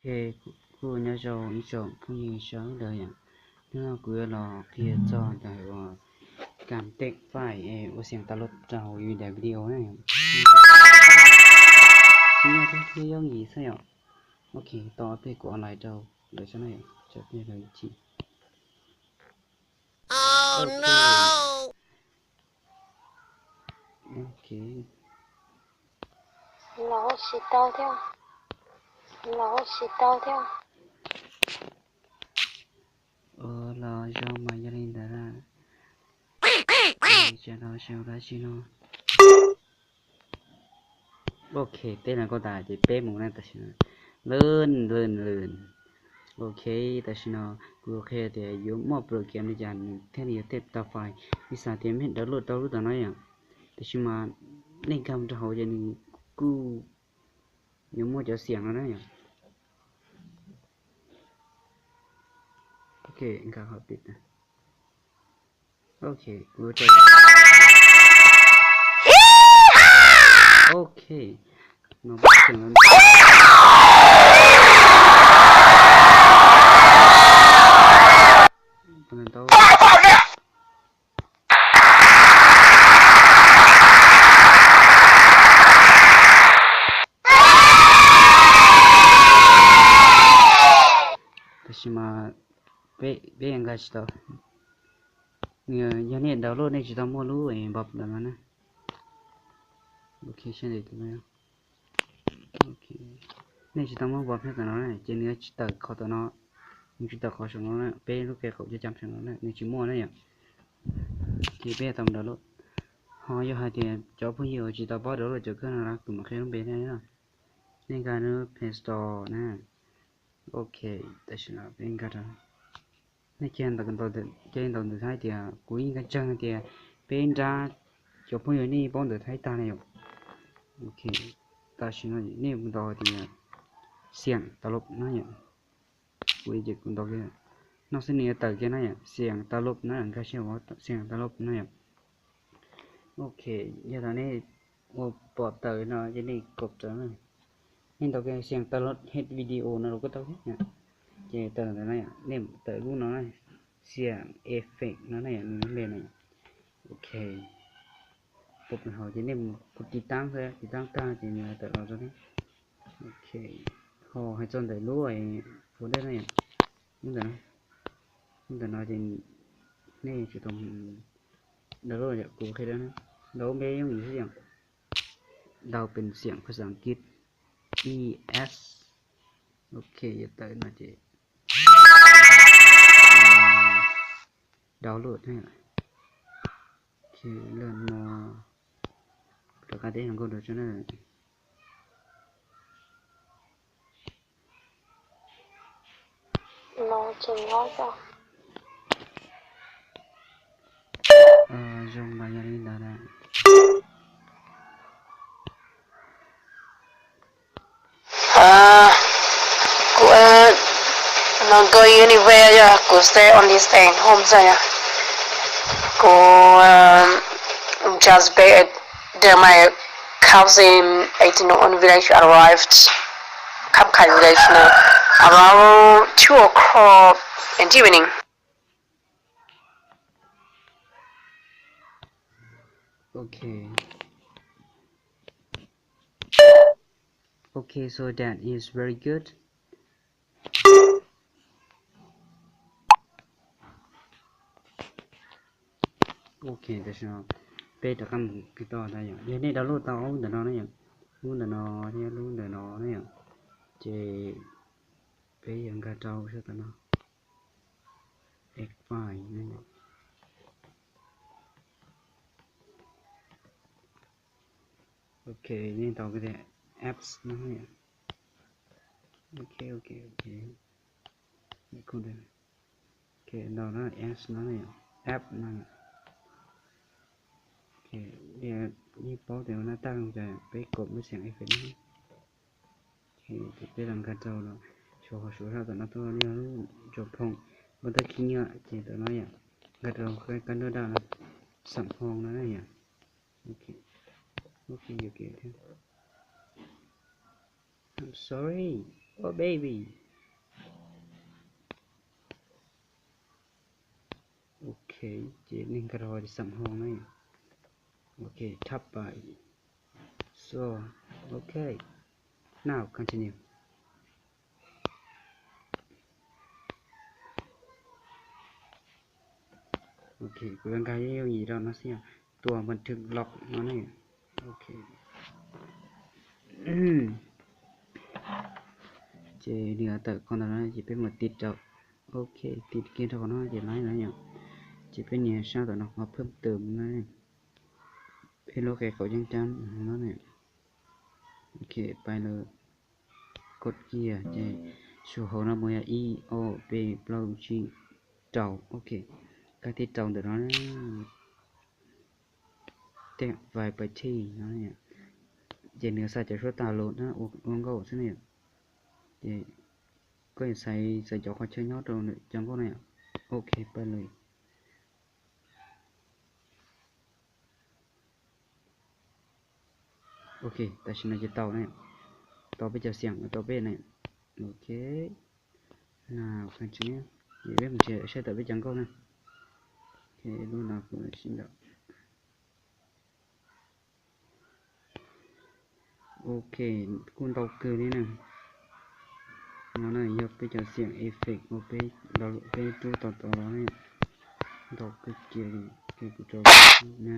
Kuj nyob zoo ib tsoom phooj ywg sawv daws yom. Hnub no kuv yuav los qhia txog ntawm uas kam teb faim es ua xiam tas lub rau hauv yus daim video na yom. Tsis muaj thiab, yooj yim xwb yom. Ok, tau peb kuv online rau lawv saib na yom, tsam peb lawv chim. Ok. Los tsis tau thiab. Los tsis tau thiab. Ua los zoo mas yog li ntawd na. Tsam no seb dab tsi no. Ok, teb no kuj tas ces peb mus na tam sim no. Lwm lwm lwm. Ok, tam sim no kuv qhia tias yuav muaj program li cas nws thiaj li yuav teb tau fais. Ib xav tias mej download tau lub tom no yom. Tiam sis mas nej nkag mus rau hauv ces nws kuj yuav muaj cov xiam no na yom. Ok, nkag hauv pib. Ok, kuv rau. Ok, no pab tseem los ntau. Tab sis mas peb, peb nkag tsis tau. Yog nej download nej tsis tau muaj lub npog ntawm no na. Ok, sab ntev tus no. Nej tsis tau muaj npog phab tom no na ces nws tsis tawm qhov tom no, nws tsis tawm qhov saum no na, peb lub qe qaum cam cam saum no na, nws tsis muaj na yom. Ces peb tau download. Ho yog hais tias cov phooj ywg uas tsis tau paub download cov kawg no los kuv mam qhia lub npe thiab na. Nej nkag lub Play Store na. Ok, tam sim no peb nkag rau. Nej cia li ntaus ntawv Thaib tias kuv yeej nkag ntseeg tias peb nrab cov phooj ywg nej paub ntawv Thaib tag na yom. Ok, tam sim no nej ntaus tias xiam tas lub na yom. Kuv ces kuv ntaus kiag no xwb nws yuav tawm kiag na yom, xiam tas lub na, nkag siab xiam tas lub na yom. Ok, yog thaum nej ua pom tawm no ces nej kov rawv na. Nej ntaus kiag xiam tas lub hes video no los kuj tau thiab. Ces tawm ntawm no, nej tawm lub no na, xiam effect no na yom, nws npe no. Ok, pub hauv ces nej mus tiv taab xwb, tiv taab tag ces nws tawm los rau thiab. Ok, ho hais txog ntawm lub folder na yom, lub ntawm no, lub ntawm no ces nej tsum tau download yom, kuv qhia rau na, download npe yooj yim xwb yom, download pes xiam phas xas Askiv, E S, ok, yuav tawm no ces download na. Ok, lawm no rov qab teb hluas nkauj dua tso na. Zoo mas yog li ntawd na. Kuv no going anywhere yog kuv stay only stay home xwb yog. Kuv just bed there, my cousin eighteen on village arrived, Khamkhai village now, around two o'clock in the evening. Okay. Okay, so that is very good. Ok, tam sim no peb rov qab mus kis toj ntag yom. Yog nej download tau ob lub ntawm no na yom, lub ntawm no thiab lub ntawm no na yom, ces peb yuav nkag rau sab tom no, X five na yom. Ok, nej ntaus apps no na yom. Ok, ok, ok. Ok, ntaus no apps no na yom, app no. Ok, yeej paub tias ua na tag zoo cas peb kom lub xeem effect no. Ok, ces peb los nkag rau no, tsuas qhov suav sab tom no tuaj yog lub ntsuas phoom, npau taws khib nyiab ces tom no yom, nkag rau kab nruab daj no, xam phoo no na yom. Ok, ok, ok thiab. I'm sorry. Oh baby. Ok, ces nej nkag rau hauv xam hoo na. Ok, thab pais. So, ok. Now continue. Ok, kuv yuav nkag yooj yim rau no xwb, tua npa thwm loj no ne. Ok. Ces nws tawm qhov ntawm no ces peb mus tiv rau. Ok, tiv kiag rau qhov no ces laiv no yom. Ces peb nias sab tom no qhov phwm twm no. Peb lub qe qaum yeeb rab no ne. Ok, pais lawm. Kod kiag ces su hauv no mus yog ib ob peb plaub tsib rau. Ok, kab thib rau ntawm no, tej vais pais thij no, ces nws xa cov suab tas los na ua nkauj xwb ne. Ces koj yuav xaiv, xaiv cov qhov chaw nyob rau cov nkauj no. Ok, pais lawm. Ok, tam sim no ces tau na, tau peb cov xiam tau peb na. Ok, na, peb mus saib tawm peb cov nkauj na. Ok, lub no kuv sim ntawm. Ok, kuj ntau kawg li na. No na yog peb cov xiam effect uas peb, peb rub tau tau los ne, ntau kawg kiag li. Ok, kuv rau na.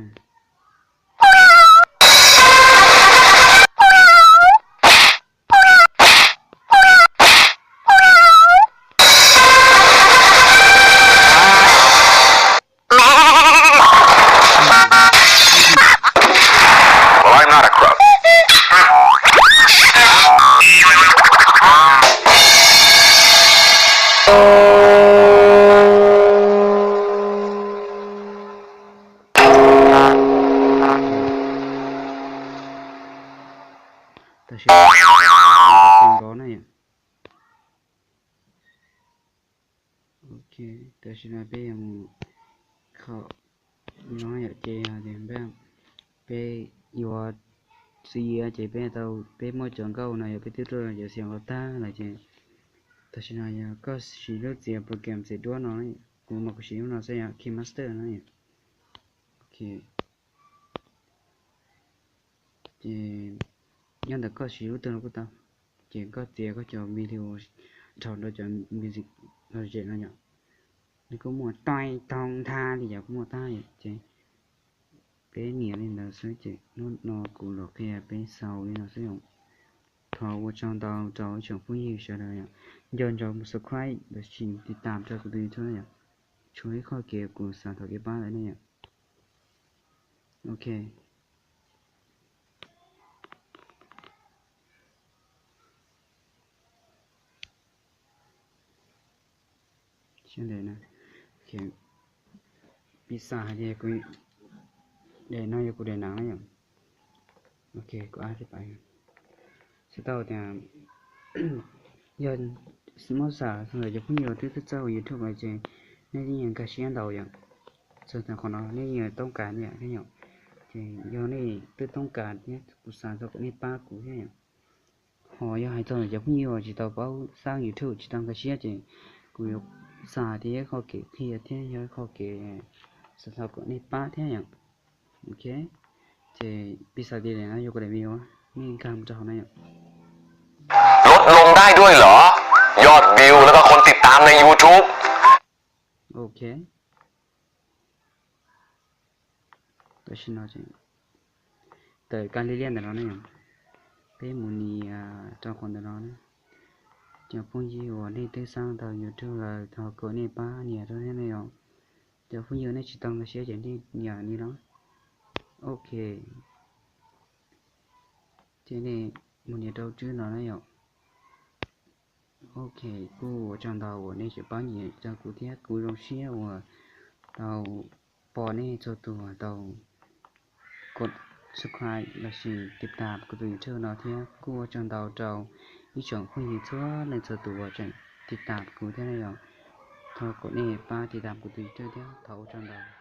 Tam sim no na yom. Ok, tam sim no peb yuav mus kho no yom, ces yog tias peb yuav txiav ces peb tau, peb muab cov nkauj no yog peb twb rub cov xiam los tag lawm ces tam sim no yog koj siv lub txiav program txiav duab no, kuv mas kuv siv lub no xwb yom, KineMaster no. Ok, ces nyob ntawm koj siv lub twg los kuj tau, ces koj txiav koj cov video dhau rau cov music project no yom. Nws kuj muaj tooj thab li yom, kuj muaj tag yom, ces peb nias li ntawd xwb ces hnub no kuv los qhia peb xaus li no xwb yom. Thov ua tsaug ntau rau ib tsoom phooj ywg sawv daws yom, nco ntsoov mus subscribe los sis tiv tam rau kuv tus YouTube yom. Tshuav ib qho kev kuv xav thov kev pab lawm ne yom. Ok. Piv xam hais tias kuv, daim no yog kuv daim nav na yom. Ok, kuv ab tib pais. Tsis tau tias yog muab xam txog ntawm cov phooj ywg twb txawj ua YouTube lawm ces nej yeej yuav nkag siab ntau yom. Txog ntawm qhov no nej yeej yuav toob kas yom, nej yom. Ces yog nej twb toob kas thiab kuv xav tau kom nej pab kuv thiab yom. Ho yog hais txog ntawm cov phooj ywg uas tsis tau paub xaab YouTube tsis tau nkag siab ces kuv yuav xav tias yog ib qho kev qhia thiab yog ib qho kev xav tau kom nej pab thiab yom. Ok, ces piv xam tias no yog kuv daim view, nej nkag mus rau hauv no yom. ลดลงได้ด้วยเหรอ ยอดวิว แล้วก็คนติดตามใน YouTube. Ok. Tam sim no tawm kab liab liab ntawm no ne yom. Peb mus nias rau qhov ntawm no na. Cov phooj ywg uas nej twb xaab tau YouTube lawm thov kom nej pab nias rau thiab ne yom. Cov phooj ywg nej tsis tau nkag siab ces nej nias li no. Ok. Ces nej mus nias rau tswb no na yom. Ok, kuj ua tsaug ntau uas nej tseem pab nias rau kuv thiab, kuv zoo siab uas tau pom nej txhua tus tau kov subscribe lossis tiv tam kuv tus YouTube no thiab. Kuj ua tsaug ntau rau ib tsoom phooj ywg txhua leej txhua tus uas tseem tiv tam kuv thiab na yom. Thov kom nej pab tiv tam kuv tus YouTube thiab, thov ua tsaug ntau.